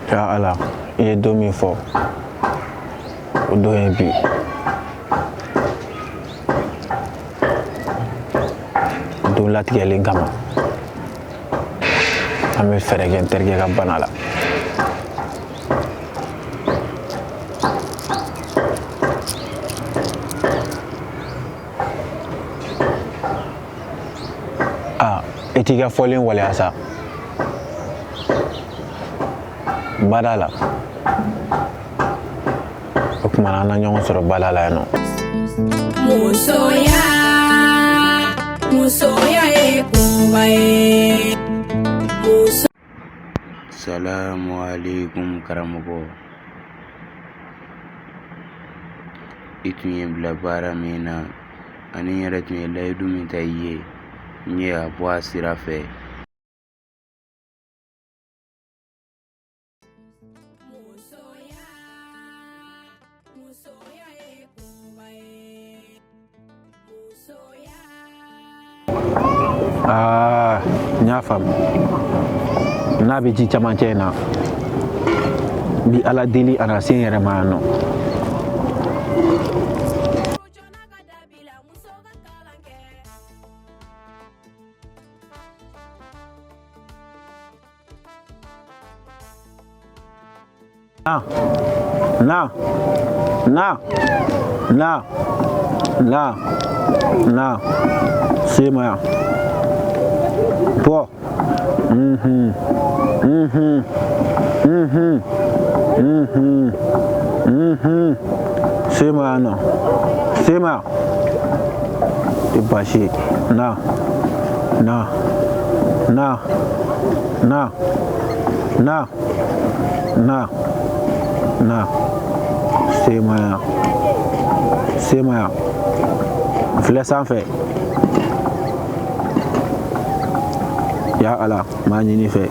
Ya Ala, i ye don min fɔ, o don ye bi. Don latigɛlen kama, an bɛ fɛɛrɛ kɛ n terikɛ ka bana la. Aa, i t'i ka fɔlen waleya sa. Bada la. O tuma na an na ɲɔgɔn sɔrɔ bada la yan nɔ. Musoya, musoya ye koba ye. Muso. Salamu alaikum karamɔgɔ. I tun ye n bila baara min na ani n yɛrɛ tun ye layidu min ta i ye, n ye a bɔ a sira fɛ. Musoya, musoya ye koba ye. Musoya. Aa, n y'a faamu. N'a bɛ ji camancɛ in na, n bi Ala deli a na se n yɛrɛ ma yan nɔ. Joona ka dabila muso ka kalan kɛ. Na, na, na, na, na, na, se ma yan. Bɔ. Mhm, mhm, mhm, mhm, mhm. Se ma yan nɔ. Se ma yan. Tɛ baasi ye. Na, na, na, na, na, na, na. Se ma yan. Se ma yan. Filɛ sanfɛ. Ya Ala, n b'a ɲini fɛ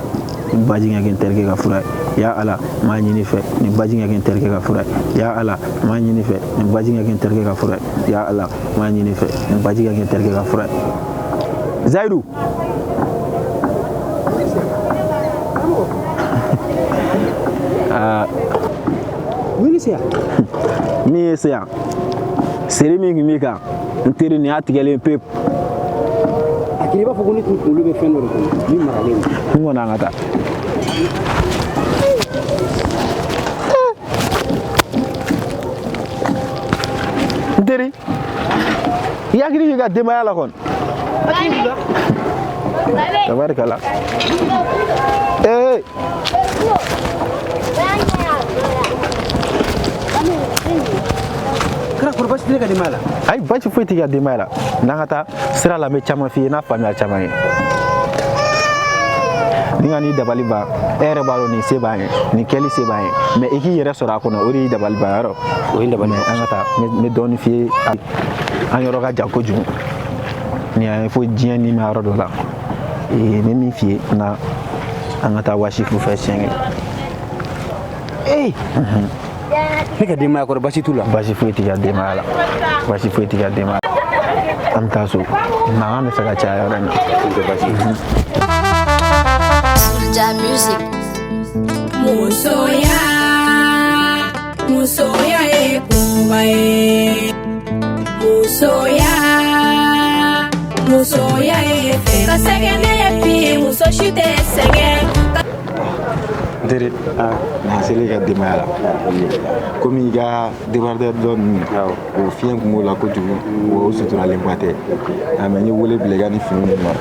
ni baji ka kɛ n terikɛ ka fura ye. Ya Ala, n b'a ɲini fɛ ni baji ka kɛ n terikɛ ka fura ye. Ya Ala, n b'a ɲini fɛ ni baji ka kɛ n terikɛ ka fura ye. Ya Ala, n b'a ɲini fɛ ni baji ka kɛ n terikɛ ka fura ye. Zayidu. Aa. Mun ye se yan? Min ye se yan, seri min tun b'i kan, n teri, nin y'a tigɛlen pewu. A kɛra i b'a fɔ ko ne tun kunkolo bɛ fɛn dɔ de kɔnɔ min maralen don. N kɔni, an ka taa. N teri, i hakili b'i ka denbaya la kɔni. Tabarikala. Ee. Kɛra kɔrɔ baasi tɛ ne ka denbaya la? Ayi, baasi foyi t'i ka denbaya la. N'an ka taa sira la, n bɛ caman f'i ye n'a faamuya caman ye. Ni ka n'i dabali ban, e yɛrɛ b'a dɔn nin se b'an ye, nin kɛli se b'an ye, mais i k'i yɛrɛ sɔrɔ a kɔnɔ, o de y'i dabali ban yɔrɔ. O ye n dabali ban. An ka taa, n bɛ dɔɔnin f'i ye. An yɔrɔ ka jan kojugu. Nin y'an ye fo diɲɛ nima yɔrɔ dɔ la. Ee, n bɛ min f'i ye na, an ka taa wasifu fɛ siɲɛ kelen. Ee, ne ka denbaya kɔrɔ baasi t'u la? Baasi foyi t'i ka denbaya la, baasi foyi t'i ka denbaya la. An bɛ taa so, mankan bɛ fɛ ka caya yɔrɔ in na. O tɛ baasi ye. Soulja Music. Musoya, musoya ye koba ye. Musoya, musoya ye fɛn. Ka sɛgɛn ne ye bi, muso si tɛ sɛgɛn. N teri, na selen ka denbaya la, komi i ka débardeur dɔ ninnu, o fiɲɛ tun b'o la kojugu, o suturalenba tɛ, a mais n ye wele bila i ka nin fini ninnu ma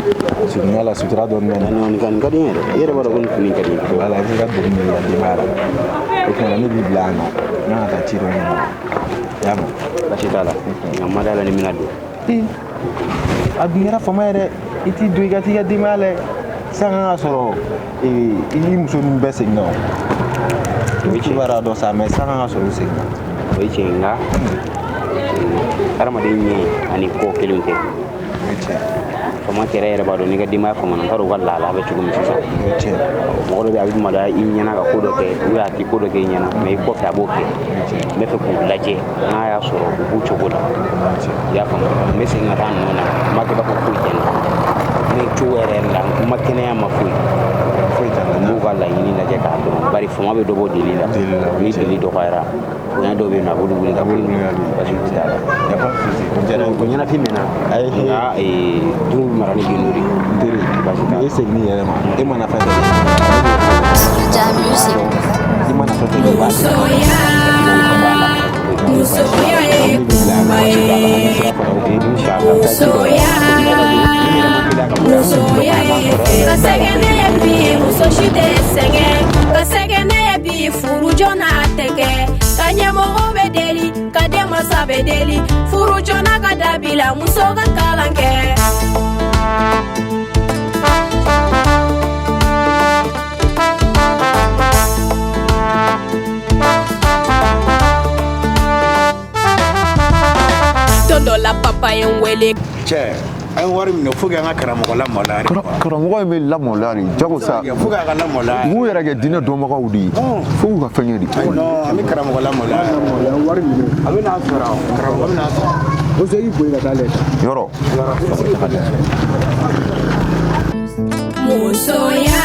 surunya la, sutura dɔɔni bɛ na. Nin ka di n yɛrɛ, i yɛrɛ b'a dɔn ko nin fini ka di n ye. Wala, n ka doni bɛ i ka denbaya la. O tuma na ne b'i bila yan nɔ, n kan ka taa ci dɔ ɲɛnabɔ, i y'a mɛn? Baasi t'a la, nka n ma d'a la ni n bɛna don. Ee, a dun kɛra fama ye dɛ. I t'i don i ka t'i ka denbaya lajɛ sisan, kan ka sɔrɔ i ni muso ninnu bɛɛ seginna. O O ye tiɲɛ. Kibaruya dɔ sa, mais sisan kan ka sɔrɔ u seginna. O ye tiɲɛ ye, nka hadamaden ɲɛ ani kɔ kelen tɛ. O ye tiɲɛ. Fama kɛra, yɛrɛ b'a dɔn n'i ka denbaya famana, n t'a dɔn u ka lahala bɛ cogo min sisan. O ye tiɲɛ. Mɔgɔ dɔ bɛ yen, a bɛ maloya i ɲɛna ka ko dɔ kɛ, ou bien a tɛ ko dɔ kɛ i ɲɛna, mais i kɔfɛ a b'o kɛ. N bɛ fɛ k'u lajɛ n'a y'a sɔrɔ u b'u cogo la, i y'a faamu? N bɛ segin ka taa nɔ na, n b'a kɛ i b'a fɔ foyi tɛ n na, ne cogo yɛrɛ la, n ma kɛnɛya ma foyi. Foyi t'a la. N b'u ka ka laɲini lajɛ k'a dɔn, bari fama bɛ dɔ bɔ deli la. Ni deli dɔgɔyara, bonya dɔw bɛ yen nɔ, a b'olu wuli ka bɔ yen, basi foyi t'a la. O ɲɛnafin mɛnna, nka dun bɛ mara ni gindo de ye. N teri, Basi t'a la. E seginni yɛrɛ ma, e mana fɛn fɛn kɛ, Music. i mana fɛn fɛn kɛ, i b'a kɛ. Musoya, musoya ye kunba ye. Musoya, musoya ye ka sɛgɛn ne ye bi, muso si tɛ sɛgɛn ka sɛgɛn ne ye bi. Furu joona tɛ kɛ ka ɲɛmɔgɔ bɛ deli, ka denmansa bɛ deli, furu joona ka dabila, muso ka kalan kɛ. Don dɔ la, papa ye n wele. Cɛ, an ye wari minɛ fo k'an ka karamɔgɔ lamaloya de. Karamɔgɔ in bɛ lamaloya de jagosa. Fo k'a ka lamaloya. U b'u yɛrɛ kɛ diinɛ dɔnbagaw de ye, fo k'u ka fɛn kɛ de. Ayi, non, an bɛ karamɔgɔ lamaloya. Wari minɛ. A bɛ n'a sɔrɔ, karamɔgɔ bɛ n'a sɔrɔ. O se k'i boli ka taa lajɛ. Yɔrɔ. Musoya,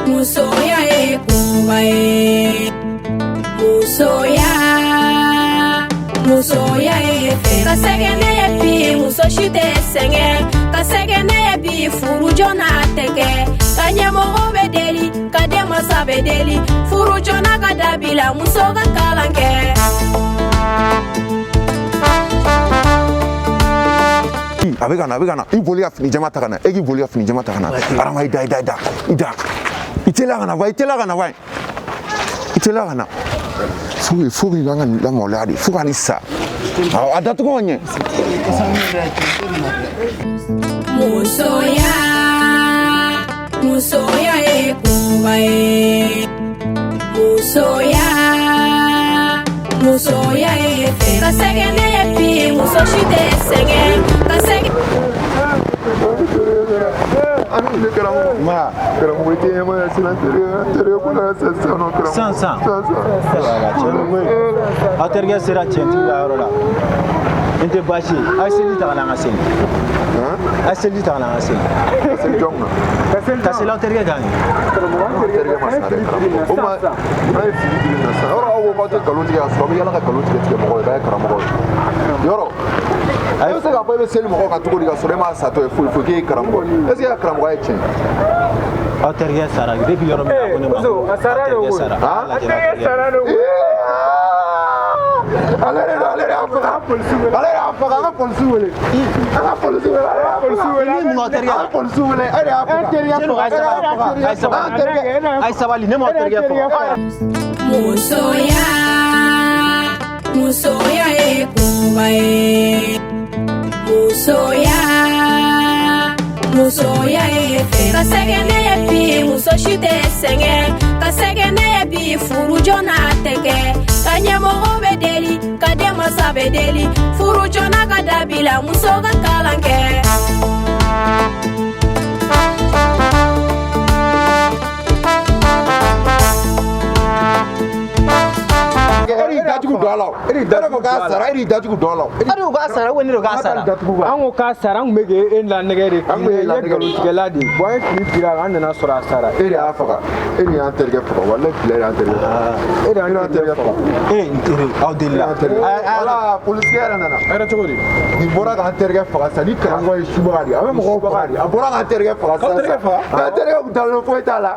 musoya ye kunba ye. Musoya, musoya ye fɛn. Ka sɛgɛn ne ye bi, muso si tɛ sɛgɛn ka sɛgɛn ne ye bi. Furu joona tɛ kɛ ka ɲɛmɔgɔ bɛ deli, ka denmansa bɛ deli, furu joona ka dabila, muso ka kalan kɛ. A bɛ ka na, a bɛ ka na. I boli ka fini jɛma ta ka na. E k'i boli ka fini jɛma ta ka na. Arama, i da, i da, i da, i da, i teliya ka na wa, i teliya ka na wa, i teliya ka na. Fo k'i kan ka nin lamaloya de, fo ka nin sa. Awɔ, a datugu ka ɲɛ. Musoya, musoya ye kunba ye. Musoya, musoya ye fɛn. Ka sɛgɛn ne ye bi, muso si tɛ sɛgɛn ka sɛgɛn. Karamɔgɔ, karamɔgɔ, i tɛ ɲɛma ya sisan. Terikɛ ko la sisan sisan nɔ, karamɔgɔ. Sisan sisan. Sisan sisan. Aw terikɛ sera tiɲɛtigi ka yɔrɔ la, n tɛ baasi ye. A ye seliji ta ka na, an ka seli. A ye seliji ta ka na, an ka seli. Seli jɔn kunna? Ka seli aw terikɛ kan ye. Terikɛ ma sa dɛ, karamɔgɔ. O ma, an ye fili biri na sisan. Yɔrɔ, aw ko k'aw tɛ nkalon tigɛ, ka sɔrɔ aw bɛ yala ka nkalon tigɛ tigɛ mɔgɔw ye k'a ye karamɔgɔ ye. Yɔrɔ, e bɛ se k'a fɔ e bɛ seli mɔgɔw kan cogo di, ka sɔrɔ e m'a satɔ ye foyi foyi k'e ye karamɔgɔ ye? Est ce que e ka karamɔgɔya ye tiɲɛ ye? Aw terikɛ sara depuis yɔrɔ min na, ko ne ma ko A sara aw de terikɛ koyi. sara. Han? A lajɛ n'aw terikɛ. Ale de don, ale de y'a faga, ale de y'a faga. An ka polisi wele, an ka polisi wele, ale de y'a faga. Ni mun aw terikɛ? An ka polisi wele, e de y'a faga. Cɛnu, a ye sabali, a ye sabali, An terikɛ. a ye sabali, ne m'aw terikɛ faga. Musoya, musoya ye kunba ye. Musoya, musoya ye fɛn. Ka sɛgɛn ne ye bi, muso si tɛ sɛgɛn ka sɛgɛn ne ye bi. Furu joona tɛ kɛ ka ɲɛmɔgɔ bɛ deli, ka denmansa bɛ deli, furu joona ka dabila, muso ka kalan kɛ. E de y'i datugu don a la o. E de ko k'a sara, e de y'i datugu don a la o. A de ko k'a sara, ou ne de ko k'a sara? An ko k'a sara, an kun bɛ k'e lanɛgɛ de. An kun bɛ k'e K'i ye lanɛgɛ de. nkalontigɛla de ye. Bon, an ye fili biri a kan, an nana sɔrɔ a sara. E de y'a faga, e de y'an terikɛ faga. Walayi bilayi, e de y'an terikɛ faga. E de y'an terikɛ faga. E n teri, aw delila. Wala, polisikɛ yɛrɛ nana. A kɛra cogo di? Nin bɔra k'an terikɛ faga sisan. Ni karamɔgɔ ye subaga de ye, a bɛ mɔgɔw faga de. A bɔra k'an terikɛ faga sisan. terikɛ faga? K'an terikɛ kun dalen foyi t'a la.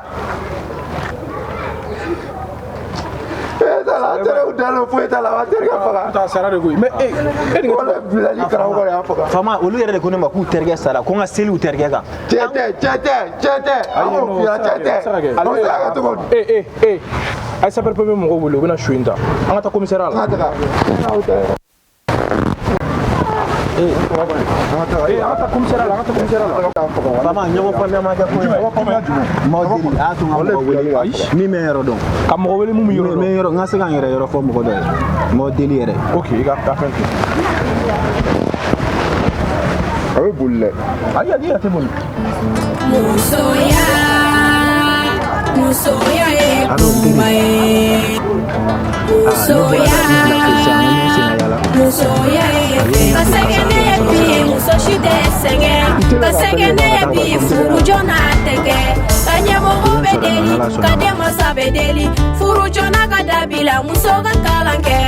E t'a la, an terikɛ kun dalen foyi t'a la, an terikɛ faga. A sara de koyi. Mais e nin Walayi bilayi, ni karamɔgɔ de y'a faga. Faama, olu yɛrɛ de ko ne ma k'u terikɛ sara, ko n ka seli u terikɛ kan. Tiɲɛ tɛ, tiɲɛ tɛ, tiɲɛ tɛ. An k'o f'i ɲɛna, tiɲɛ tɛ. O bɛ se ka kɛ cogo di? E e e, a ye sapeur pompier mɔgɔw wele, u bɛna su in ta. An ka taa commissariat la. An ka taga. Ee, an ka taa commissariat la, an ka taa commissariat la. Faama, ɲɔgɔn faamuya ma kɛ ko ye. M'aw deli, a y'a to n ka mɔgɔ wele min bɛ n yɔrɔ dɔn. Ka mɔgɔ wele mun bɛ yɔrɔ N bɛ dɔn. yɔrɔ, n ka se ka n yɛrɛ yɔrɔ fɔ mɔgɔ dɔ ye. M'aw deli yɛrɛ. Ok, i ka taa fɛn kɛ. A bɛ boli dɛ. Ayi, ayi, a tɛ boli. Musoya, musoya ye kunba ye. Musoya, musoya ye fɛn. Ka sɛgɛn ne ye bi, muso Muso si tɛ sɛgɛn ka sɛgɛn ne ye bi furu joona tɛ kɛ ka ɲɛmɔgɔ bɛ deli ka denmansa bɛ deli furu joona ka dabila muso ka kalan kɛ.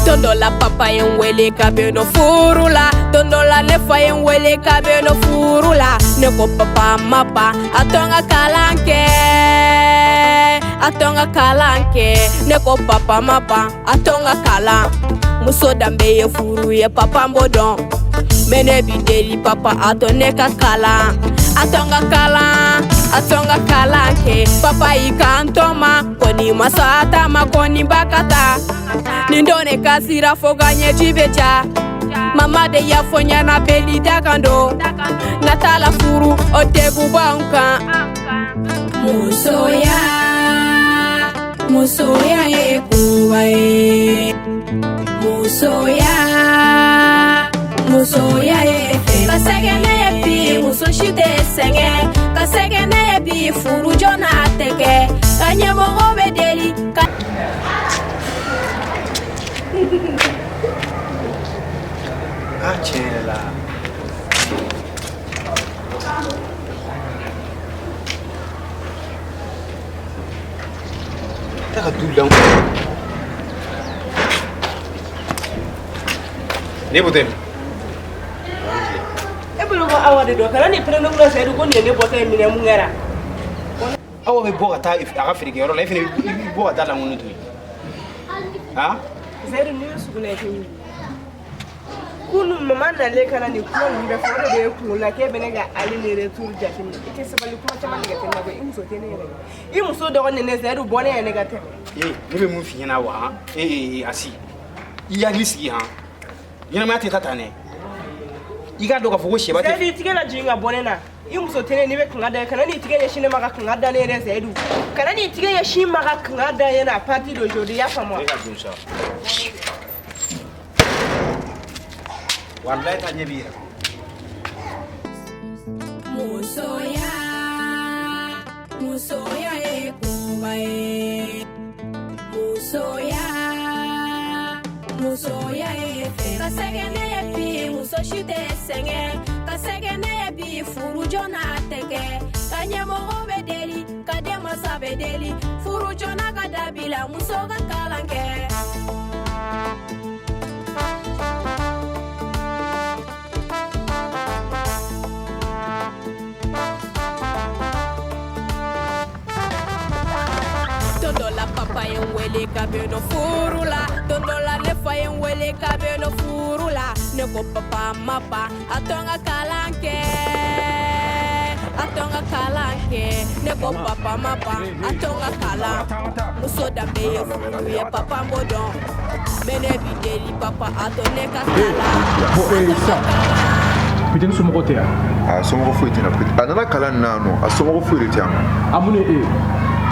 Don dɔ la papa ye n wele ka bɛ nɔ furu la, don dɔ la ne fa ye n wele ka bɛ nɔ furu la. Ne ko papa ma ban, a to n ka kalan kɛ, a to n ka kalan kɛ. Ne ko papa ma ban, a to n ka kalan. Muso danbe ye furu ye, papa n b'o dɔn. Mais ne b'i deli papa, a to ne ka kalan, a to n ka kalan, a to n ka kalan kɛ. Papa y'i kanto ma ko ni ma sɔn a ta ma ko nin ba ka taa. Nin don ne kasira fo ka ɲɛji bɛ ja. Mama de y'a fɔ ɲɛna beli da kan don. Nata la furu o degun b'anw kan. Musoya, musoya ye koba ye. Musoya, musoya ye fɛn. Ka sɛgɛn ne ye bi, muso si tɛ sɛgɛn. Ka sɛgɛn ne ye bi, furu joona tɛ kɛ. Ka ɲɛmɔgɔ bɛ deli ka. Ah, tiɲɛ yɛrɛ la. Taa ka du lankolon. Ne bɔtɔ ye. E bolo ko Awa de don, kana nin pɛrɛn ne kunna Seyidu ko nin ye ne bɔtɔ ye minɛ mun kɛra? Awa bɛ bɔ ka taa a ka feerekɛyɔrɔ la, e fana bɛ bɔ ka taa lankolon to yen. Han? Seyidu n'i ye sugunɛ kɛ wuli. Kunu mama nalen ka na nin kuma ninnu bɛɛ fɔ, o de bɛ e kunkolo la k'e bɛ ne ka aller ni retour jateminɛ. I tɛ sabali, kuma caman nɛgɛ tɛ ne la koyi, i muso tɛ ne yɛrɛ ye. I muso dɔgɔnin ne Seyidu bɔ ne ye ne ka tɛmɛ. Ee, ne bɛ mun f'i ɲɛna wa han? Ee, Asi, i hakili sigi han. Ɲɛnamaya tɛ taa tan dɛ. I k'a dɔn k'a fɔ ko sɛba tɛ. Seyidu i tigɛ lajigin ka bɔ ne na. I muso tɛ ne n'i bɛ kanga da ye, kana n'i tigɛ ɲɛsin ne ma ka kanga da ne ye dɛ Seyidu. Kana n'i tigɛ ɲɛsin ma ka kanga da ye na à partir d'aujourd'hui, i y'a faamu wa? E ka don sa. Walayi taa ɲɛ b'i yɛrɛ. Musoya, musoya ye koba ye. Musoya, musoya ye fɛn. Ka sɛgɛn ne ye bi, muso si tɛ sɛgɛn. Ka sɛgɛn ne ye bi, furu joona tɛ kɛ. Ka ɲɛmɔgɔ bɛ deli, ka denmansa bɛ deli. Furu joona ka dabila, muso ka kalan kɛ. Don dɔ la papa ye n wele ka bɛ nɔ furu la, don dɔ la ne fa ye n wele ka bɛ nɔ furu la. Ne ko papa ma ban, a to n ka kalan kɛ, a to n ka kalan kɛ. Ne ko papa ma ban, a to n ka kalan. Muso danbe ye furu ye, papa n b'o dɔn. Mais ne b'i deli papa, a to ne ka kalan. Bon, sisan Pitini somɔgɔw tɛ yan? A somɔgɔ foyi tɛ na. A nana kalan nin na yan nɔ, a somɔgɔ foyi de tɛ yan nɔ. A mun ye e ye?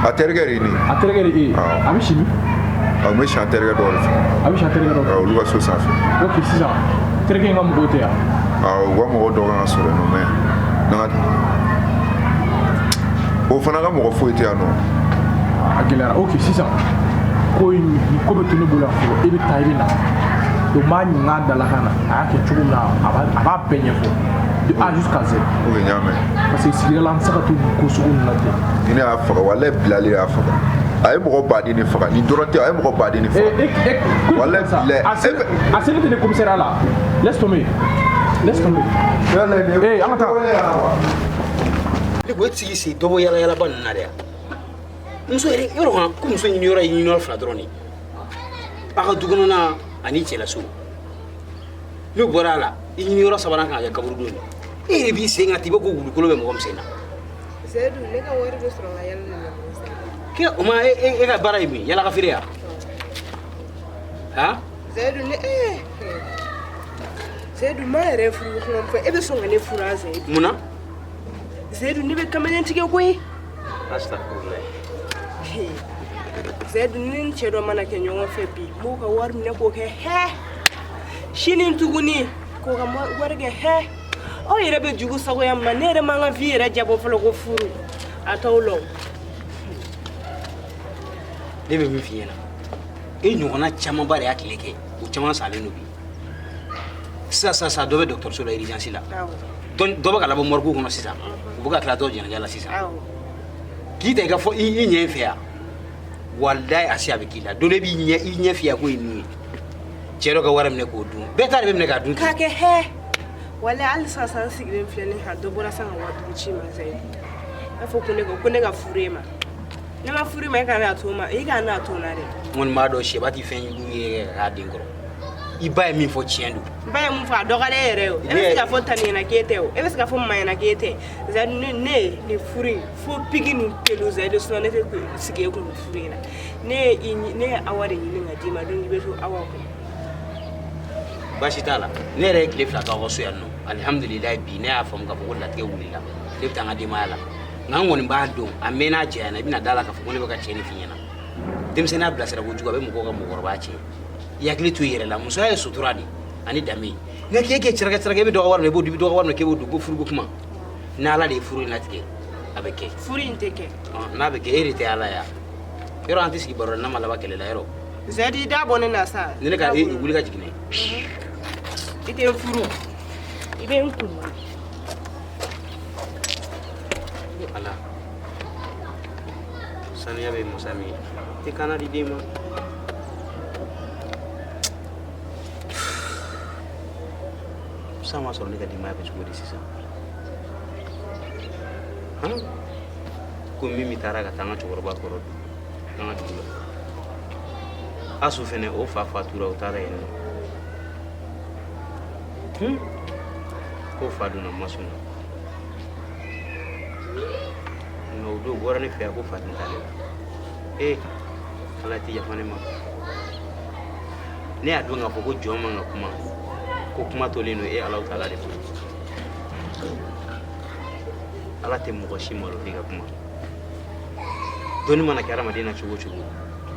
A terikɛ de ye ne ye. A terikɛ de ye e ye? Awɔ. A bɛ si min? A bɛ si a terikɛ dɔw de fɛ. A bɛ si a terikɛ dɔw fɛ? Awɔ, olu ka so sanfɛ. Ok, sisan terikɛ in ka mɔgɔw tɛ yan? Awɔ, u ka mɔgɔ dɔw kan ka sɔrɔ yen nɔ, mais n'an ka o fana ka mɔgɔ foyi tɛ yan nɔ. A gɛlɛyara. Ok, sisan ko in nin ko bɛ to ne bolo yan fɔlɔ, e bɛ taa i bɛ na. Donc n b'a ɲininka a dalakan na, a y'a kɛ cogo min na, a b'a bɛɛ ɲɛfɔ de A jusqu'à Z. Ok, n y'a mɛn. Parce que sigida la an tɛ se ka to nin ko sugu ninnu na ten. Ni ne y'a faga, walayi bilali y'a faga. A ye mɔgɔ baden de faga, nin dɔrɔn tɛ, a ye mɔgɔ baden de faga. Walayi bilayi. A selen tɛ ne commissariat la. Laisse tomber. Laisse tomber. Eh, an ka taa. Ne ko e tɛ se k'i sen dɔ bɔ yala yalaba ninnu na dɛ. Muso yɛrɛ yɔrɔ kan ko muso ɲini yɔrɔ ye ɲini yɔrɔ fila dɔrɔn de ye. A ka du kɔnɔna ani cɛlaso. N'o bɔra a la, i ɲini yɔrɔ sabanan kan ka kɛ kaburudon ye. E yɛrɛ b'i sen kan ten, i b'a fɔ ko wulukolo bɛ mɔgɔ min sen na. Seyidu ne ka wari bɛ sɔrɔ n ka yala de la. Kɛ o ma e ka baara ye mun ye? Yala ka feere ya? Han? Seyidu ne Seyidu ma yɛrɛ furu kuma fɔ, e bɛ sɔn ka ne furu a Seyidu? Mun na? Seyidu ne bɛ kamalen tigɛ koyi. Astagfirullah. Seyidu ni n cɛ dɔ mana kɛ ɲɔgɔn fɛ bi, n b'o ka wari minɛ k'o kɛ hɛ. Sini tuguni k'o ka wari kɛ hɛ. Aw yɛrɛ bɛ jugu sagoya ma, ne yɛrɛ man ka vie yɛrɛ jabɔ fɔlɔ ko furu. A t'aw lɔ. Ne bɛ min f'i ɲɛna, e ɲɔgɔnna camanba de y'a tile kɛ, o caman salen don bi. Sisan sisan sisan dɔ bɛ dɔgɔtɔrɔso la urgence la. Dɔ bɛ ka labɔ morgue kɔnɔ sisan. U bɛ ka tila dɔw jɛnɛja la sisan. K'i ta i ka fɔ i ɲɛ fɛ yan. Walayi a se a bɛ k'i la. Don dɔ i b'i ɲɛ i ɲɛ fiyɛ ko ye min ye. Cɛ dɔ ka wari minɛ k'o dun. Bɛɛ ta de bɛ minɛ k'a dun. K'a kɛ hɛ. Walayi hali sisan sisan n sigilen filɛ ne kan dɔ bɔra sisan ka 5000 ci ma Zayidu. I b'a fɔ ko ne ka furu e ma. Ne ma furu ma e kana to ma i kana to na dɛ. N kɔni b'a dɔn sɛba tɛ fɛn jugu ye ka k'a den kɔrɔ. I ba ye min fɔ tiɲɛ don. N ba ye mun fɔ a dɔgɔyalen e yɛrɛ ye o. E bɛ se k'a fɔ tani ɲɛna k'e tɛ o. E bɛ se k'a fɔ mama ɲɛna k'e tɛ. Zayidu ne nin furu in fo piki ni pelu Zayidu sinon ne tɛ sigi e kun nin furu in na. Ne ye Awa de ɲini ka d'i ma donc i bɛ to Awa kun. Baasi t'a la. Ne yɛrɛ ye tile 2 k'aw ka so yan nɔ. Alihamudulilayi bi ne y'a faamu k'a fɔ ko latigɛ wulila. Ne bɛ taa n ka denbaya la. Nka n kɔni b'a dɔn a mɛnna a janyana i bɛna da la k'a fɔ ko ne bɛ ka cɛ nin f'i ɲɛna. Denmisɛnninya bilasira kojugu a bɛ mɔgɔw ka mɔgɔkɔrɔbaya tiɲɛ. I hakili to i yɛrɛ la musoya ye sutura de ani danbe. Nka k'e kɛ saraka saraka e bɛ dɔ ka wari minɛ i b'o dun i bɛ dɔ ka wari minɛ k'e b'o dun ko furuko kuma. N'Ala de ye furu in latigɛ a bɛ kɛ. Furu in tɛ kɛ. N'a bɛ kɛ e de tɛ Ala ye wa? Yɔrɔ an tɛ sigi baro la n'a ma laban kɛlɛ la yɔrɔ. Zayidu i da bɔ ne na sa. Ni ne ka e wuli ka jigin ne. I tɛ n furu. I bɛ n kun. Ala. Saniya bɛ masa min ye. I kana di den ma. Sisan b'a sɔrɔ ne ka denbaya bɛ cogo di sisan? Han? Ko min taara ka taa an ka cɛkɔrɔba kɔrɔ an ka dugu la. Asu fɛnɛ o fa fatura o taara yen nɔ. Ko fa donna masun na. Nka o don bɔra ne fɛ yan ko fa tun t'ale la. Ee Ala tɛ yafa ne ma. Ne y'a dɔn k'a fɔ ko jɔn man ka kuma. Ko kuma tolen don e Alahu taala de bolo. Ala tɛ mɔgɔ si malo f'i ka kuma. Dɔnni mana kɛ hadamaden na cogo o cogo,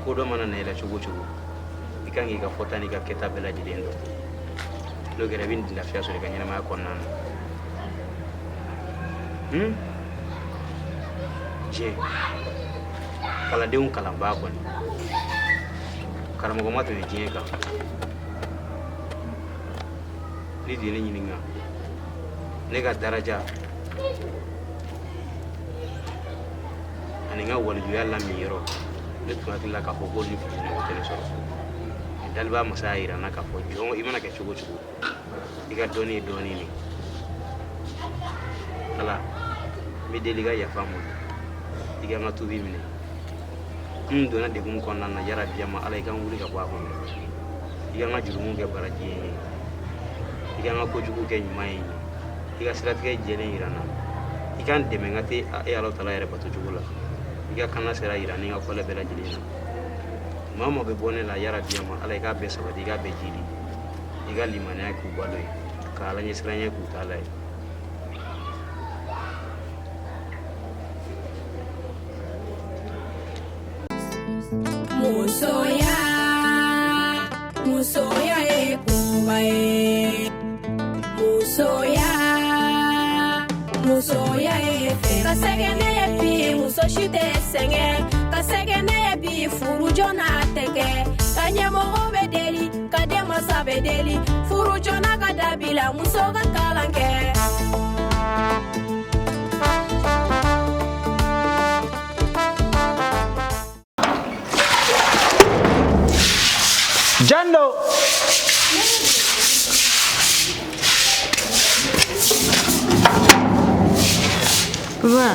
ko dɔ mana na i la cogo o cogo, i kan k'i ka fɔta n'i ka kɛta bɛɛ lajɛlen dɔn. N'o kɛra i bɛ lafiya sɔrɔ i ka ɲɛnamaya kɔnɔna na. Diɲɛ kalandenw kalanbaa kɔni karamɔgɔ ma tɛmɛ diɲɛ kan. Ni tun ye ne ɲininka ne ka daraja ani n ka walijuya lamin yɔrɔ, ne tun hakili la k'a fɔ ko ni fili ɲɔgɔn tɛ ne sɔrɔ. Daliba masa y'a yira n na k'a fɔ jɔn i mana kɛ cogo o cogo i ka dɔnni ye dɔnni de. Ala n bɛ deli i ka yafa n ma, i ka n ka tuubi minɛ. N donna degun kɔnɔna na yarabi ma Ala i ka n wuli ka bɔ a kɔnɔ. I ka n ka jurumu kɛ baraji ye, i ka n ka kojugu kɛ ɲuman ye, i ka siratigɛ jɛlen yira n na, i ka n dɛmɛ n ka te e Alahu taala yɛrɛ bato cogo la, i ka kana sira yira n ni n ka kɔlɛ bɛɛ lajɛlen na. Maa o maa bɛ bɔ ne la yarabi ma Ala i k'a bɛɛ sabati, i k'a bɛɛ jidi, i ka limaniya k'u balo ye, ka Ala ɲɛsiranɲɛ k'u taala ye. Musoya, musoya ye koba ye. Musoya, musoya ye fɛn. Ka sɛgɛn ne ye bi, muso si tɛ sɛgɛn. Ka sɛgɛn ne ye bi, furu joona tɛ kɛ. Ka ɲɛmɔgɔ bɛ deli, ka denmansa bɛ deli. Furu joona ka dabila, muso ka kalan kɛ. Jando. Papa.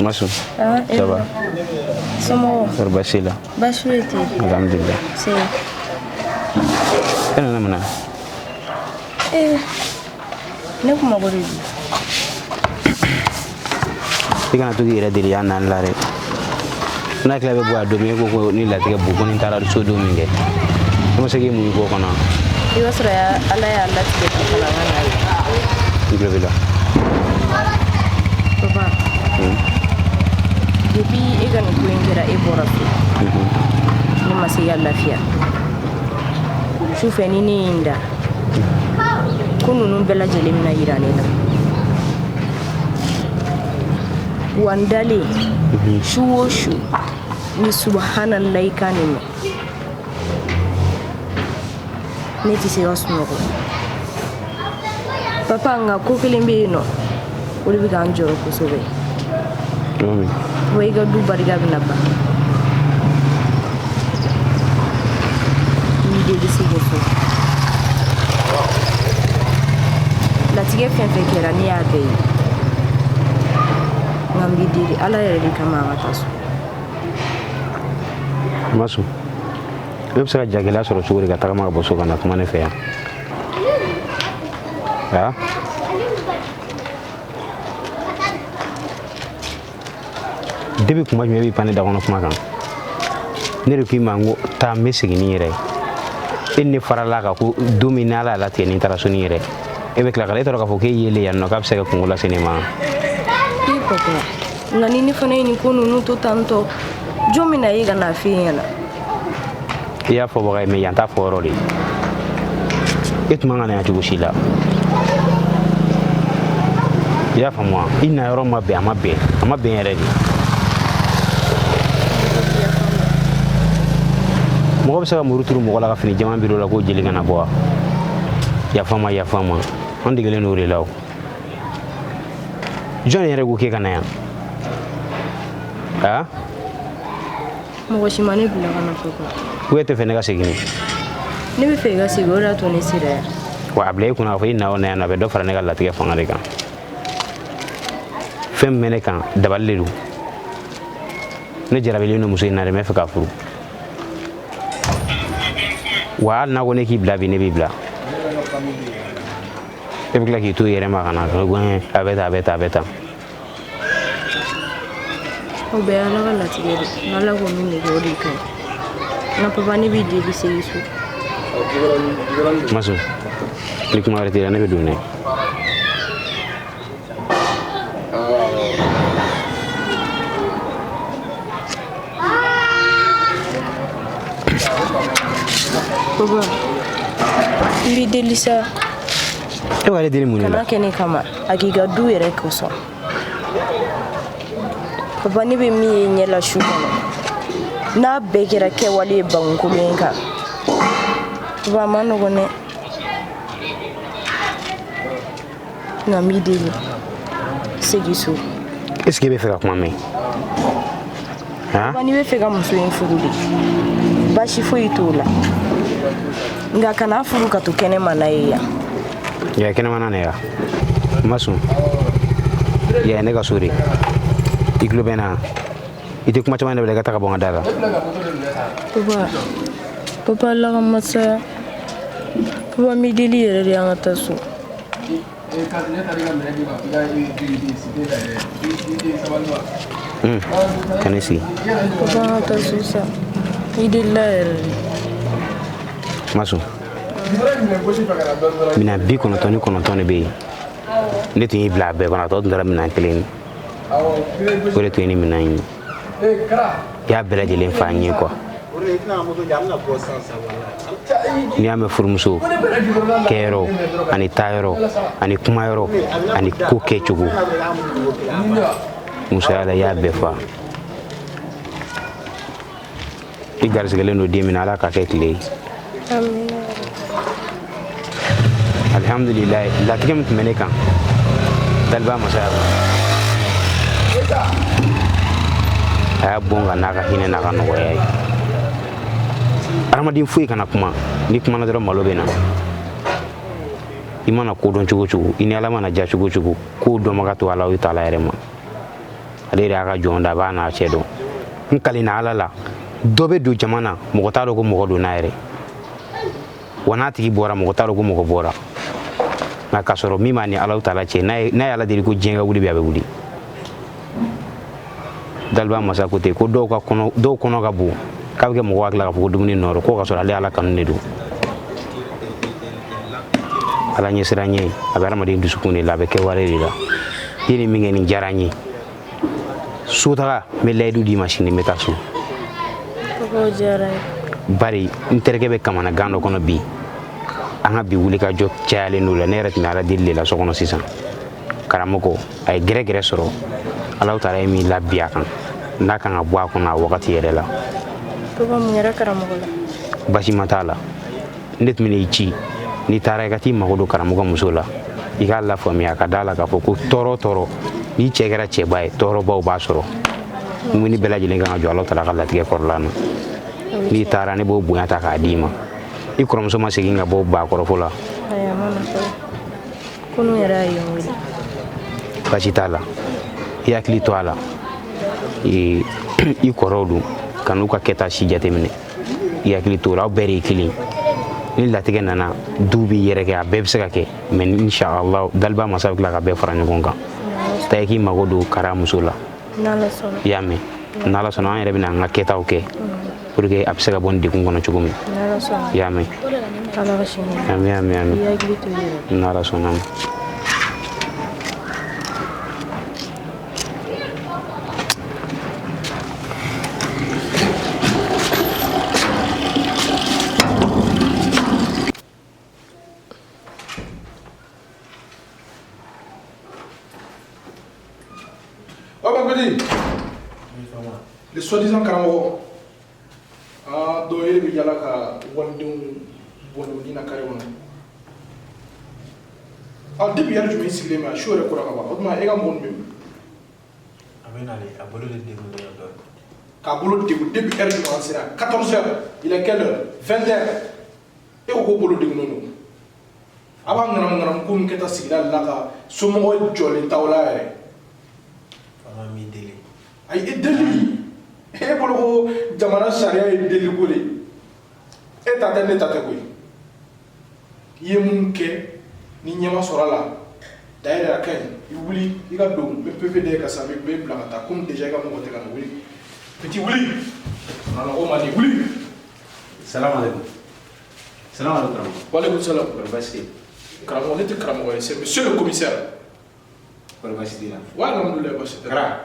Masu. Ça va? Somɔgɔw? Kɔri baasi la? Baasi foyi tɛ yen. Alhamdulillah. Se. E nana mun na? Ne kun mago de b'i. I kana to k'i yɛrɛ deli yan nani la dɛ. N'a tila bɛ bɔ a don min e ko ko ni latigɛ bon ko ni n taara so don min kɛ. Ne ma se k'i muɲu k'o kɔnɔ. I b'a sɔrɔ Ala y'a latigɛ ka fara n ka na ye. N tulo b'i la. Papa. Depuis e ka nin ko in kɛra e bɔra so. Ne ma se ka lafiya. Sufɛ ni ne ye n da. Ko ninnu bɛɛ lajɛlen bɛna yira ne la. Wa n dalen su o su ni subahanallahi kan nin mɛn, ne tɛ se ka sunɔgɔ. Papa, nka ko kelen bɛ yen nɔ, o de bɛ ka n jɔrɔ kosɛbɛ. Wa i ka du barika bɛna ban. N b'i deli, segin so. Latigɛ fɛn fɛn kɛra, ne y'a bɛɛ ye, nka n b'i deli Ala yɛrɛ de kama, an ka taa so. Masu, e bɛ se ka jagɛlɛya sɔrɔ cogo di ka tagama ka bɔ so ka na kuma ne fɛ yan? Ha, depuis kuma jumɛn e b'i pan ne da kɔnɔ kuma kan? Ne de ko i ma n ko taa, n bɛ segin ni n yɛrɛ ye. E ni ne farala kan ko don min n'Ala y'a latigɛ ni n taara so ni n yɛrɛ ye, e bɛ tila ka e t'a dɔn k'a fɔ k'e yelen yan nɔ k'a bɛ se ka kungo lase ne ma. Ee papa, nka ni ne fana ye nin ko ninnu to tantɔ, jɔn bɛna ye ka n'a f'e ɲɛna? I y'a fɔbaga ye, mais yan t'a fɔ yɔrɔ de ye. E tun man ka na yan cogo si la, i y'a faamu wa? I na yɔrɔ ma bɛn, a ma bɛn, a ma bɛn yɛrɛ de. Mɔgɔ bɛ se ka muru turu mɔgɔ la ka fini jɛman biri o la k'o jeli kana bɔ wa? Yafa ma, yafa ma, an degelen don o de la. O jɔn yɛrɛ ko k'e ka na yan? A Mɔgɔ si ma ne bila ka na, papa. Ou e tɛ fɛ ne ka segin? Ne bɛ fɛ i ka segin, o de y'a to ne sera yan. Wa a bila i kunna k'a fɔ i na o na yan nɔ, a bɛ dɔ fara ne ka latigɛ fanga de kan. Fɛn min bɛ ne kan, dabali de don. Ne jarabilen don muso in na de, n bɛ fɛ k'a furu. Wa hali n'a ko ne k'i bila bi, ne b'i bila. E bɛ tila k'i to i yɛrɛ ma ka na a bɛ tan, a bɛ tan, a bɛ tan. O bɛɛ ye Ala ka latigɛ de. N'Ala ko min bɛ kɛ, o de ka ɲi. Nka papa, ne b'i deli, segin so. Masu, ni kuma wɛrɛ t'i la, ne bɛ don dɛ. Papa, n b'i deli sa. E b'ale deli mun de la? Kana kɛ ne kama, a k'i ka du yɛrɛ kosɔn. Papa, ne bɛ min ye ɲɛ la su kɔnɔ, n'a bɛɛ kɛra kɛwale ye bankolon in kan, papa, a ma nɔgɔn dɛ. Nka n b'i deli, segin so. Est ce que i bɛ fɛ ka kuma mɛn? Papa, n'i bɛ fɛ ka muso in furu de, baasi foyi t'o la, nka kana furu ka to kɛnɛma n'a ye yan. Ya kɛnɛma na yan ma sɔn. Ya ye ne ka so de. I tulo bɛ n na, i tɛ kuma caman dabila, i ka taa ka bɔ n ka da la. Papa, papa, Ala ka masaya. Papa, n b'i deli yɛrɛ de, an ka taa so. Ka ne sigi. Papa, an ka taa so sa, i delila yɛrɛ de. Ma sɔn. Minɛn 99 de bɛ yen, ne tun y'i bila a bɛɛ kɔnɔ, a tɔ tun taara minɛn kelen, o de tun ye ni minɛn in ye. I y'a bɛɛ lajɛlen fa n ye quoi. N'i y'a mɛn furumuso kɛyɔrɔ ani taayɔrɔ ani kumayɔrɔ ani ko kɛcogo musoya la, i y'a bɛɛ fa. I garisigɛlen don den min na, Ala k'a kɛ tile ye. Alihamudulilayi, latigɛ min tun bɛ ne kan, daliba masaya a y'a bon ka n'a ka hinɛ n'a ka nɔgɔya ye. Hadamaden foyi kana kuma, n'i kumana dɔrɔn malo bɛ na. I mana ko dɔn cogo cogo, i ni Ala mana ja cogo cogo, k'o dɔnbaga to Ala taala yɛrɛ ma. Ale yɛrɛ y'a ka jɔn da, a b'a n'a cɛ dɔn. N kalenna Ala la, dɔ bɛ don jama na, mɔgɔ t'a dɔn ko mɔgɔ donna yɛrɛ. Wa n'a tigi bɔra, mɔgɔ t'a dɔn ko mɔgɔ bɔra. Nka k'a sɔrɔ min b'a ni Ala taala cɛ, n'a ye Ala deli ko diɲɛ ka wuli bi, a bɛ wuli. Daliba masa ko ten ko dɔw ka kɔnɔ, dɔw kɔnɔ ka bon k'a bɛ kɛ mɔgɔ hakili la k'a fɔ ko dumuni nɔrɔ, ko k'a sɔrɔ ale Ala kanu de don. Ala ɲɛsiran ɲɛ, a bɛ hadamaden dusukun de la, a bɛ kɛwale de la. I ye nin min kɛ, nin diyara n ye. Sotaga, n bɛ layidu d'i ma, sini n bɛ taa so. Papa, o diyara n ye. Bari n terikɛ bɛ kamanagan dɔ kɔnɔ bi. An ka bi wuli ka jɔ cayalen don la. Ne yɛrɛ tun bɛ Ala deli de la so kɔnɔ sisan. Karamɔgɔ a ye gɛrɛgɛrɛ sɔrɔ, Alahu taala ye min labi a kan, n'a kan ka bɔ a kɔnɔ a wagati yɛrɛ la. Papa, mun kɛra karamɔgɔ la? Basi ma t'a la. Ne tun bɛna i ci, n'i taara i ka t'i mago don karamɔgɔ muso la, i k'a lafaamuya ka d'a la k'a fɔ ko tɔɔrɔ tɔɔrɔ n'i cɛ kɛra cɛba ye, tɔɔrɔbaw b'a sɔrɔ. Mumini bɛɛ lajɛlen kan ka jɔ Alahu taala ka latigɛ kɔrɔla na. N'i taara, ne b'o bonya ta k'a d'i ma. I kɔrɔmuso ma segin ka bɔ ba kɔrɔfɔ la? Ayi, a ma na fɔlɔ. Kunun yɛrɛ a ye n wele. Basi t'a la, i hakili to a la. I kɔrɔw don, ka n'u ka kɛta si jateminɛ, i hakili to o la. Aw bɛɛ de ye kelen. Ni latigɛ nana, du b'i yɛrɛ kɛ, a bɛɛ bɛ se ka kɛ, mais inshallah daliba masa bɛ tila ka bɛɛ fara ɲɔgɔn kan. Taa i k'i mago don kara muso la. N'Ala sɔnna. I y'a mɛn? N'Ala sɔnna, an yɛrɛ bɛna an ka kɛtaw kɛ pour que a bɛ se ka bɔ nin degun kɔnɔ cogo min. N'Ala sɔnna. I y'a mɛn? Ala ka sini. Ami, ami, ami. I hakili to i yɛrɛ la. N'Ala sɔnna ma. Ouais, mon petit. Le soi-disant karamɔgɔ. Ah, donc e de bɛ yala ka walidenw bɔ ni na carré kɔnɔ. Ah, depuis heure jumɛn i sigilen bɛ yan? Su yɛrɛ kora ka ban. O tuma e ka mɔgɔ ninnu bɛ min? A bɛ nalen, a bolo de degunnen dɔɔnin. K'a bolo degun depuis heure jumɛn an sera? 14 heures. Il est quelle heure? 20 heures. E ko ko bolo degunnen don. A b'a ŋanamu ŋanamu ko min kɛ tan sigida la ka somɔgɔ jɔlen t'aw la yɛrɛ. Faama m'i deli. Ayi, e deli. E bolo ko jamana sariya ye deliko de ye. E ta tɛ, ne ta tɛ koyi. I ye mun kɛ ni ɲɛ ma sɔrɔ a la, d'ailleurs a ka ɲi, i wuli i ka don, n bɛ PV da i kan sisan, n bɛ bila ka taa komi déjà i ka mɔgɔ tɛ ka na. Wuli petit, wuli. Nana man di, wuli. Salam alaikum. Salam alaikum karamɔgɔ. Walekum salam. Kɔri baasi tɛ yen? Karamɔgɔ, ne tɛ karamɔgɔ ye, c'est monsieur le commissaire. Kɔri baasi t'i la? Wa alhamdulilayi, baasi tɛ. Kara.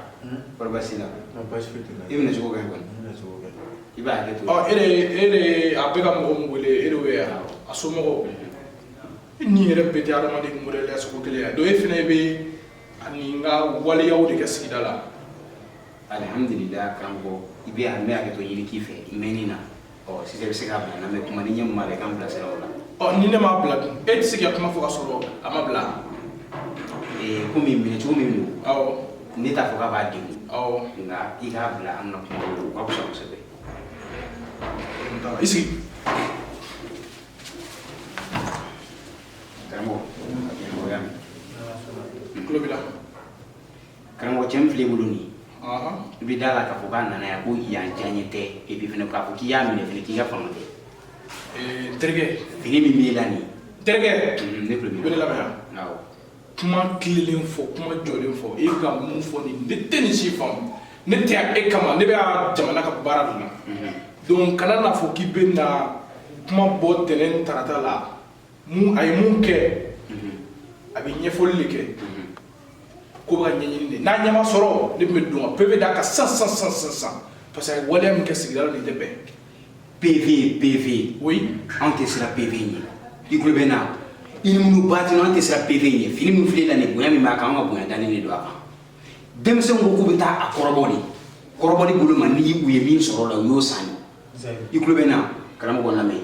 Kɔri baasi t'i la? Non, baasi foyi tɛ n la. I minɛ cogo ka ɲi kɔni. N minɛ cogo ka ɲi. I b'a hakɛ to. Ɔ, e de a bɛ ka mɔgɔ min wele, e de y'o ye, a somɔgɔw. E ni yɛrɛ bɛɛ tɛ adamaden modèle ya sugu kelen ye. Donc e fana bɛ ani n ka waleyaw de kɛ sigida la. Alhamdulillah karamɔgɔ, i bɛ n bɛ hakɛ to ɲini k'i fɛ mɛnni na. Ɔ sisan i bɛ se k'a bila n'an bɛ kuma ni ɲɛ min b'a la, i k'an bilasira o la. Ɔ, ni ne m'a bila dun, e tɛ se k'i ka kuma fɔ ka sɔrɔ a ma bila. Ee, komi minɛ cogo min don. Awɔ. Ne t'a fɔ k'a b'a degun. Awɔ. Nka i k'a bila an ka kuma o ka fisa kosɛbɛ. I sigi. Karamɔgɔ, karamɔgɔ y'a mɛn. Tulo b'i la. Karamɔgɔ, cɛ min filɛ i bolo nin ye. I bɛ da la k'a fɔ k'a nana yan ko yan diya tɛ, et puis fɛnɛ k'a fɔ k'i y'a minɛ fɛnɛ k'i ka fanga tɛ. N terikɛ. Fini min b'e la nin ye. N terikɛ. Ne tulo b'i I bɛ ne lamɛn yan. Awɔ. Kuma tilenlen fɔ, kuma jɔlen fɔ, e ka mun fɔ nin, ne tɛ nin si faamu. Ne tɛ yan e kama, ne bɛ yan jamana ka baara de la. Donc kana n'a fɔ k'i bɛ na kuma bɔ tɛnɛn tarata la. Mun a ye mun kɛ, a bɛ ɲɛfɔli de kɛ. Ko bɛ ka ɲɛɲini de, n'a ɲɛ ma sɔrɔ, ne tun bɛ don ka PV d'a kan sisan sisan sisan sisan, parce que a ye waleya min kɛ sigida la, nin tɛ bɛn. PV, PV. Oui. Anw tɛ siran PV ɲɛ. I tulo bɛ n na. I ni minnu baatino, an tɛ siran PV ɲɛ. Fini min filɛ la nin, bonya min b'a kan, an ka bonya dannen de don a kan. Denmisɛnw ko k'u bɛ taa a kɔrɔbɔ de. Kɔrɔbɔli bolo ma, ni u ye min sɔrɔ o la, u y'o san de. I tulo bɛ n na, karamɔgɔ lamɛn.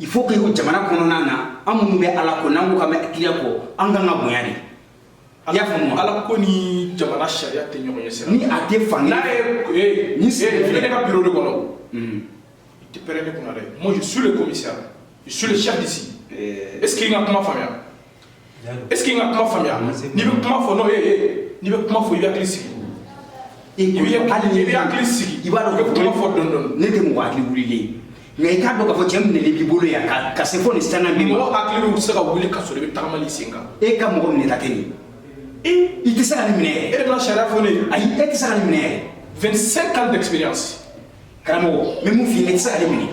Il faut que jamana kɔnɔna na, an minnu bɛ Ala kɔ, n'an ko k'an bɛ kira kɔ, an kan ka bonya de. I y'a faamu wa? Ala ko ni jamana sariya tɛ ɲɔgɔn ɲɛ sira. Ni a tɛ fan kelen N'a ye ee Ni ee sigi i bɛ ne ka bureau de kɔnɔ. I tɛ pɛrɛn ne kunna dɛ. Moi, je suis le commissaire. Je suis le chef d'ici. Est-ce que i ka kuma faamuya? Est-ce que i ka kuma faamuya? N'i bɛ kuma fɔ, non, ee ee n'i bɛ kuma fɔ, i bɛ hakili sigi. I bɛ hakili sigi. I b'a dɔn I bɛ kuma fɔ dɔɔni dɔɔni. Ne tɛ mɔgɔ hakili wulilen ye, nka i k'a dɔn k'a fɔ cɛ minɛlen b'i bolo yan ka se fo nin sanga min ma. Mɔgɔ hakili bɛ se ka wuli ka sɔrɔ i bɛ tagama i sen kan. E ka mɔgɔ minɛta tɛ nin ye. I tɛ se ka nin minɛ yɛrɛ. E de bɛna sariya fɔ ne ye. Ayi, e tɛ se ka nin minɛ yɛrɛ. 25 ans d'expérience. Karamɔgɔ, n bɛ mun f'i ɲɛna, i tɛ se ka nin minɛ.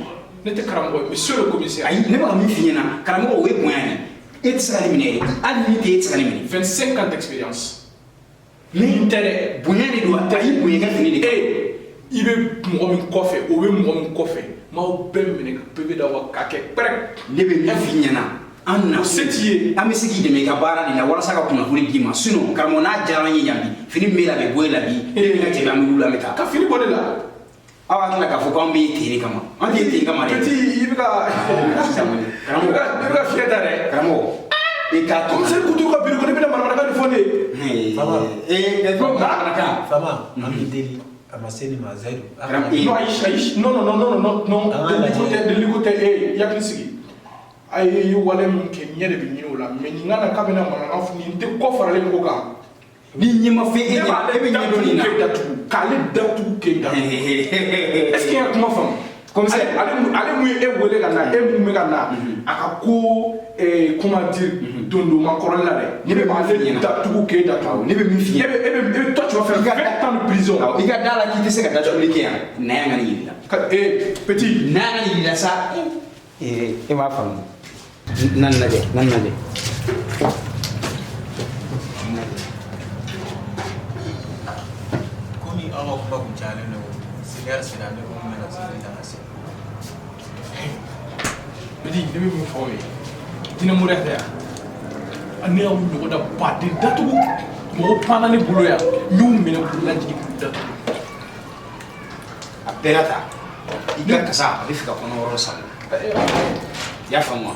Ne tɛ karamɔgɔ ye, monsieur le commissaire. Ayi, ne bɛ ka min f'i ɲɛna, karamɔgɔ, o ye bonya de ye. E tɛ se ka nin minɛ yɛrɛ. Hali ni tɛ, e tɛ se ka nin minɛ. 25 ans d'expérience. Ni tɛ dɛ. Bonya de don, a y'i bonya i ka fini de kan. E, i bɛ mɔgɔ min kɔfɛ, o bɛ mɔgɔ min kɔfɛ, m'aw bɛɛ minɛ ka PV da wa k'a kɛ pɛrɛ. Ne bɛ min f'i ɲɛna, An na O se t'i ye. An bɛ se k'i dɛmɛ i ka baara de la walasa ka kunnafoni d'i ma. Sinon karamɔgɔ, n'a diyara an ye yan bi, fini min b'e la a bɛ bɔ e la bi, e bɛ ka cɛ, an bɛ wuli, an bɛ taa. Ka fini bɔ ne la. Aw hakili la k'a fɔ k'anw bɛ ten de kama, an tɛ ten kama dɛ. Petit, i bɛ ka Karamɔgɔ, i bɛ ka fiɲɛ ta dɛ. Karamɔgɔ, i k'a to. Commissaire Kuturu ka bureau kɔnɔ, i bɛna manamanakan de fɔ ne ye. Ee, manamanakan. Fama, an b'i deli, a ma se nin ma, Zayidu. Non, ayi, ayi, non, non, non, non, non, non, An k'a deliko lajɛ. tɛ, deliko tɛ, e hakili sigi. A ye wale min kɛ, ɲɛ de bɛ ɲini o la, mais nin ka na k'a bɛna manamanakan fɔ, nin tɛ kɔ faralen ko kan. Ni ɲɛ ma fɛn e Ne ɲɛ, b'ale e bɛ ɲɛ dɔn nin na. k'e datugu, k'ale datugu k'e datugu. Est-ce que i ka kuma faamu? Commissaire. Ale mun ye e wele ka na, e mun bɛ ka na, a ka ko comment dire, dondoma kɔrɔli la dɛ. Ne bɛ min f'i b'ale ɲɛna. datugu k'e datugu. Ne bɛ min f'i E ɲɛna. bɛ e bɛ e bɛ toi, tu vas faire I ka 20 ans de prison. Awɔ, i ka da la k'i tɛ se ka datuguli kɛ yan. Na yan ka nin yir'i la. Ka petit. Na yan ka nin yir'i la sa. Ee, e m'a faamu. Na nin lajɛ, na nin lajɛ. Komi aw ka kuma kun cayalen don, seliya sera, ne ko n bɛna seli ta ka se. Petit, ne bɛ min fɔ aw ye, diinɛ moriya tɛ yan. Ne y'aw ɲɔgɔn da baden datugu, mɔgɔw panna ne bolo yan, n y'u minɛ k'u lajigin k'u datugu. A bɛɛ la ta, i ka kasa a bɛ fɛ ka kɔnɔ yɔrɔ sanu. I y'a faamu wa?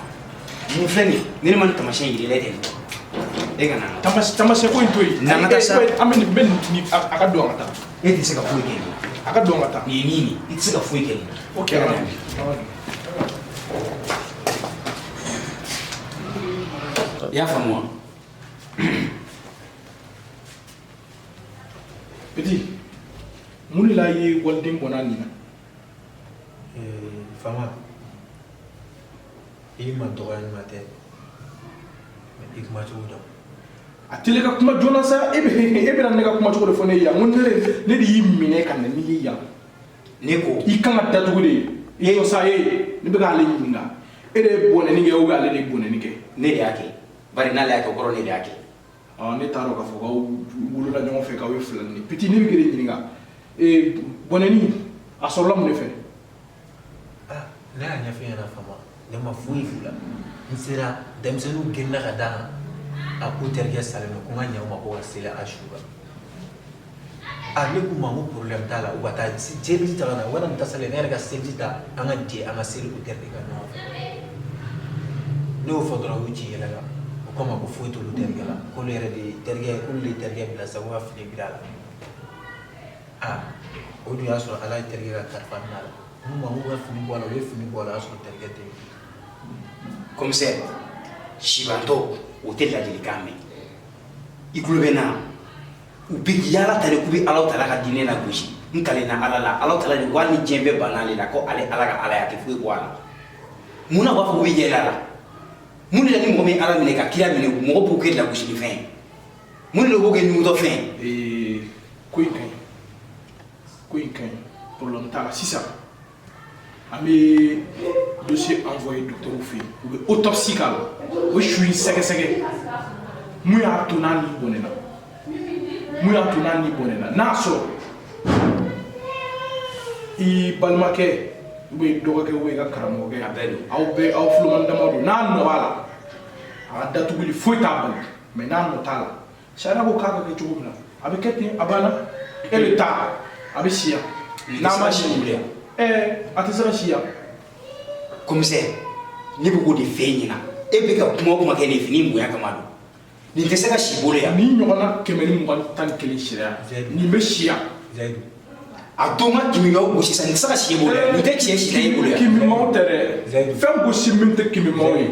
Mun filɛ nin ye, ni ne ma nin taamasiyɛn yir'i la, e tɛ nin dɔn. E ka na. Tamasiyɛn ko in to yen. Na n ka taa sa. An bɛ nin bɛ nin, a ka don an ka taa. E tɛ se ka foyi kɛ nin na. A ka don an ka taa. Nin ye nin ye, i tɛ se ka foyi kɛ nin na. Ok, E ka an ka na. don. I y'a faamu wa? Petit, mun de la i ye waliden bɔ n'a nin na? Fama, i ma dɔgɔya ni ma tɛ, mais i kuma cogo dɔn. A teli ka kuma joona sa, e bɛna ne ka kuma cogo de fɔ ne ye yan. N ko ne de y'i minɛ ka na n'i ye yan. Ne ko. I kan ka datugu de. I jɔ sa, e ne bɛ k'ale ɲininka. E de ye bɔnɛni kɛ ou bien ale de ye bɔnɛni kɛ? Ne de y'a kɛ. Bari n'ale y'a kɛ, o kɔrɔ ne de y'a kɛ. Ne t'a dɔn k'a fɔ k'aw wolola ɲɔgɔn fɛ, k'aw ye filani ye. Petit, ne bɛ k'e de ɲininka. Ee, bɔnɛni a sɔrɔla mun de fɛ? Ne y'a ɲɛfɔ ɲɛna Fama, ne ma foyi f'u la. N sera, denmisɛnninw girinna ka da n kan. A k'u terikɛ salen don, ko n ka ɲɛ u ma ko ka seli a su kan. A ne k'u ma ko problème t'a la, u ka taa seliji ta ka na, u ka na nin tasalen, ne yɛrɛ ka seliji ta, an ka jɛ an ka seli u terikɛ kan ɲɔgɔn fɛ. Ne y'o fɔ dɔrɔn, u y'u ci yɛlɛ la. O ko n ma ko foyi t'olu terikɛ la, k'olu yɛrɛ de ye terikɛ, k'olu de ye terikɛ bila sisan ko ka fini biri a la. A o dun y'a sɔrɔ Ala ye terikɛ ka kalifa minɛ a la. N k'u ma k'u ka fini bɔ a la, u ye fini bɔ a la, o y'a sɔrɔ terikɛ tɛ yen. Commissaire, sibantɔ o tɛ ladilikan mɛn. I tulo bɛ n na, u bɛ yaala ta de k'u bɛ Alahu taala ka diinɛ lagosi. N kalenna Ala la, Alahu taala de ko hali ni diɲɛ bɛɛ banna ale la, ko ale Ala ka Ala ye, a tɛ foyi bɔ a la. Mun na u b'a fɔ k'u bɛ yɛlɛ a la? Mun de la ni mɔgɔ min ye Ala minɛ ka kira minɛ, mɔgɔ b'o kɛ lagosilifɛn ye? Mun de la u b'o kɛ ɲugutɔfɛn ye? Ee, ko in ka ɲi, ko in ka ɲi, problème t'a la. Sisan an bɛ dossier envoyé docteur fɛ yen, u bɛ autopsie k'a la, u bɛ su in sɛgɛsɛgɛ, mun y'a to n'a ni bɔnɛna, mun y'a to n'a ni bɔnɛna. N'a sɔrɔ i balimakɛ ou bien i dɔgɔkɛ ou bien i ka karamɔgɔkɛ, A bɛɛ don. Aw bɛɛ aw fuloman dama don, n'a nɔ b'a la, a ka datuguli foyi t'a bali. Mais n'a nɔ t'a la, sariya ko k'a ka kɛ cogo min na, a bɛ kɛ ten, a banna. E bɛ taa, a bɛ si yan. Nin tɛ N'a se ma ka si si bolo yan. A tɛ se ka si yan. Commissaire, ne bɛ k'o de f'e ɲɛna. E bɛ ka kuma o kuma kɛ nin fini bonya kama don. Nin tɛ se ka si bolo yan. Nin ɲɔgɔnna 121 sira yan, nin bɛ si yan. Zayidu. A to n ka kimimaw gosi sisan, nin tɛ se ka si e bolo yan. Nin tɛ tiɲɛ si la e bolo yan. Kimimaw tɛ dɛ, fɛn gosi min tɛ kimimaw ye.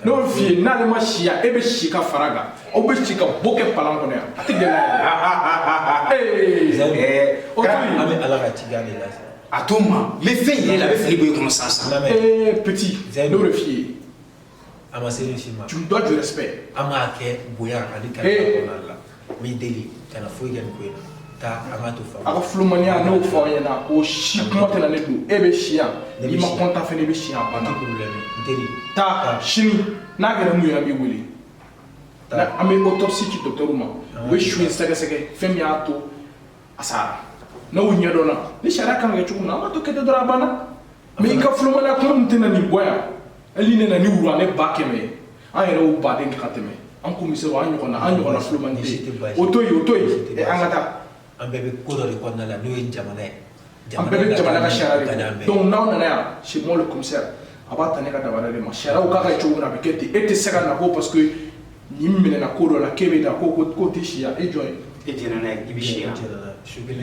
N'o f'i ye, n'ale ma si yan, e bɛ si ka fara kan, aw bɛ si ka bɔ kɛ palan kɔnɔ yan, a tɛ gɛlɛya yɛrɛ. Ee, o to yen. An bɛ Ala ka cikan de lase. A to n ma, n bɛ fɛn yir'e la, a bɛ fini bɔ i kɔnɔ sisan sisan. Ee, petit, ne y'o de f'i ye. A ma se nin si ma. Tu me dois du respect. An b'a kɛ bonya ani kalifa kɔnɔna la. N b'i deli, kana foyi kɛ nin ko in na. Taa, an k'a to fa. A ka fulomaniya, n'o fɔ aw ɲɛna, o si kuma tɛna ne don. E bɛ si yan, Ne bɛ i ma si yan. kɔntan fɛnɛ, i bɛ si yan, a banna. N tɛ problème ye, n teri. Taa sini, n'a kɛra mun ye, an b'i wele. An bɛ autopsie ci docteur ma, u bɛ su in sɛgɛsɛgɛ, fɛn min y'a to a sara, n'o ɲɛdɔnna, ni sariya kan ka kɛ cogo min na, an b'a to kɛ ten dɔrɔn, a banna. Mais i ka fulomaniya kuma min tɛna nin bɔ yan, hali ne na ni wuranɛ 100 000 ye. An yɛrɛ y'o baden kɛ ka tɛmɛ. An commissaire, an ɲɔgɔnna fulomani tɛ. O to yen, o to yen. An ka taa. An bɛɛ bɛ ko dɔ de kɔnɔna la, n'o ye jamana ye. An bɛɛ bɛ jamana ka sariya ka de di an kɔ. bɛɛ ye. Donc n'aw nana yan, c'est moi le commissaire, a b'a ta ne ka dabada de ma. Sariyaw k'a ka cogo min na, a bɛ kɛ ten. E tɛ se ka na ko parce que nin minɛna ko dɔ la, k'e bɛ taa ko ko tɛ si yan. E jɔn ye? E jɛnna n'a ye, i bɛ si yan.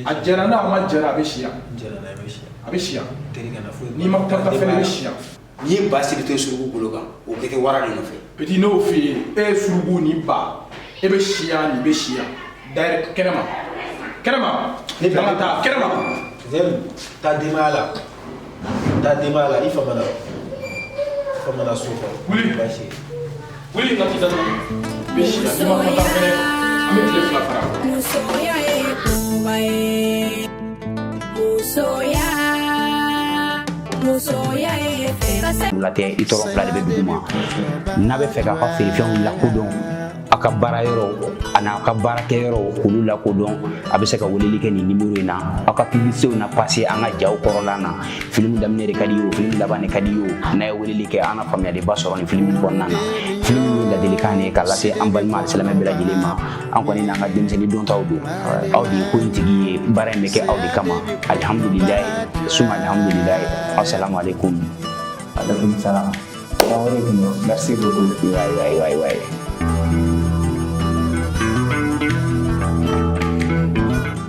A jɛra n'a, a ma jɛra, a bɛ si yan. A bɛ si yan. N'i ma kɔnta fɛnɛ, i bɛ si yan. N'i ye ba siri to suruku golo kan, o bɛ kɛ wara de nɔfɛ. Petit, ne y'o f'i ye, e ye suruku ni ba, e bɛ si yan, nin bɛ si yan. D'ailleurs, kɛnɛma, kɛnɛma, Ne an ka taa kɛnɛma. Zɛlu, taa denbaya la, taa denbaya la. I famana, i famana so kɔnɔ. Wuli. Baasi ye. Wuli, n ka t'i datugu. I bɛ si yan, n'i ma kɔnta fɛnɛ, an bɛ tile 2 fara. Musoya ye koba ye, musoya, musoya ye fɛn ka se. La tɛ i tɔɔrɔ fila de bɛ dugu ma. N'a bɛ fɛ k'aw ka feerefɛnw lakodɔn, aw ka baara yɔrɔ ani aw ka baarakɛyɔrɔ, k'olu lakodɔn, a bɛ se ka weleli kɛ nin nimoro in na. Aw ka publicitéw na passer an ka jaw kɔrɔla na. Filimu daminɛ de ka di ye o, filimu laban de ka di ye o, n'a ye weleli kɛ, an na faamuyaliba sɔrɔ nin filimu kɔnɔna na. Filimu ye ladilikan de ye ka lase an balima alisilamɛ bɛɛ lajɛlen ma. An kɔni n'an ka denmisɛnnin dɔntaw don, aw de ye ko in tigi ye, baara in bɛ kɛ aw de kama. Alihamudulilayi suma alihamudulilayi. Assalamu alaikum. Alaikum salam. Traoré kun don. Merci beaucoup. Wayi wayi wayi wayi.